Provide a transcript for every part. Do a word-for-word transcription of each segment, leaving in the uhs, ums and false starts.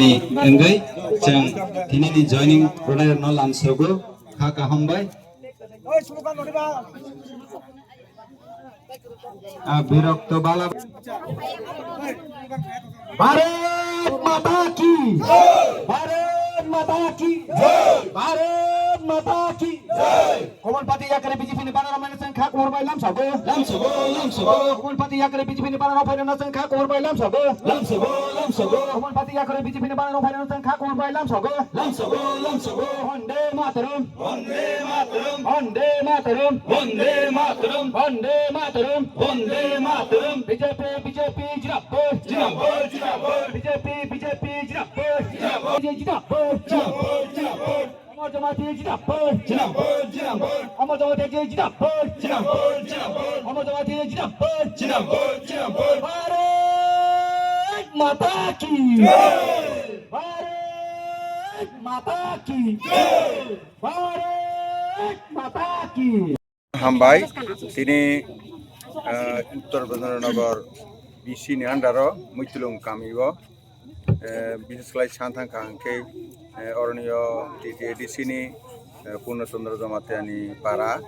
Wngwi chwng tinini joining rwnairokno lamsogo, kha kaham bai. Ah, birokto bala. Bharat Mata ki! Bharat Mata ki! Bharat Mata ki! Komal pati yakre B J P ni banner rok phaina chwng kha kuhur bai lamsogo. Lamsogo, lamsogo. Komal pati yakre B J P ni banner rok phaina chwng kha kuhur bai lamsogo. Lamsogo, lamsogo. Komal pati yakre B J P ni banner rok phaina chwng kha kuhur bai lamsogo. Lamsogo, lamsogo. Vande Mataram. Vande Mataram. Vande Mataram. Vande Mataram. Vande Mataram. Vande Mataram. B J P, B J P, jindabad. Jindabad, jindabad. B J P, B J P, jindabad. Jindabad. Jindabad, jindabad. Amar Jamatia jindabad. Jindabad, jindabad. Amar Jamatia jindabad. Jindabad, jindabad. Amar Jamatia jindabad. Jindabad, jindabad. Bharat Mata ki. Jai. Bharat Mata ki. Jai. Bharat Mata ki. Hambai, tini, ah, Uttar Bhadranagar B C ni under o Muitulung kami o, eh, bises khlai san thang kha hwnkhe, eh, oroni o T T A D C ni, eh, Purno Chandra Jamatia ni para,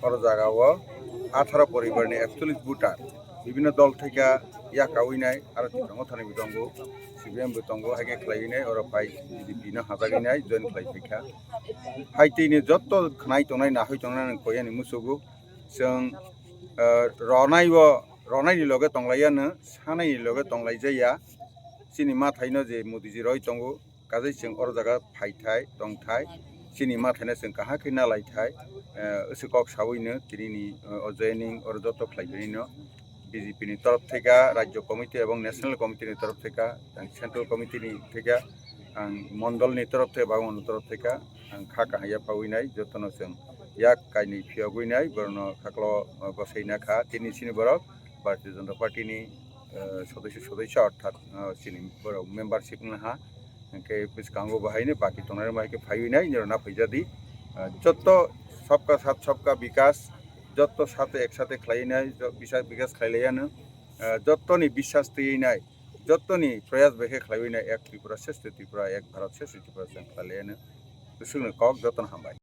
oro jaga o atharo poribar ni ekchollish voter, bibhinno dol thwikha, yakawi nai, aro Tipra Motha ni bo tongo, C P M bo tongo, hai khe khlaiwi nai, oro phai B J P no hajagwi nai, join khlai phaikha. Hai tini jotto khwnai tongnai, nahoi tongnai nang koyani musugo. Chwng, eh, ronai o, ronai ni loge tonglaiyano, sanai ni loge tonglaijaya. Chini mathaino je Modi ji roi tongo, kajai chwng oro jaga phaithai, tongthai. Chini mathaino chwng kaham khe nalaithai. Eh, se kok sawi no, tini ni, eh, o joining, oro jotto khlai phai no. B J P ni torof theka, Rajya Committee ebong National Committee ni torof theka, ang Central Committee ni theka, ang Mondol ni torof theka, Bhagwan ni torof theka, ang kha kahaya phawi nai, jotono chwng yak kainwi phiyogwi nai, borokno khaklo, uh, gosai na kha, tini sini borok Bharatiya Janata Party ni, uh, sodosyo, sodosyo orthat, uh, sini borok membership wngna ha, hwnkhe bwskango bo haino baki tongnai rok hai khe phaiwi nai, nini rok na phaijadi, uh, jotto sabka saath sabka bikas, jotto sathe ek sathe khlaiwi nai, jo-, bisa-, bikas khlai lai ano. Ah, jottoni biswas twiwi nai, jottoni proyas bai khe khlaiwi nai, ek Tripura, Shreshto Tripura, ek Bharat, Shreshto Tripura chwng khlai lai ano. Bwswkno kok, jotono hambai.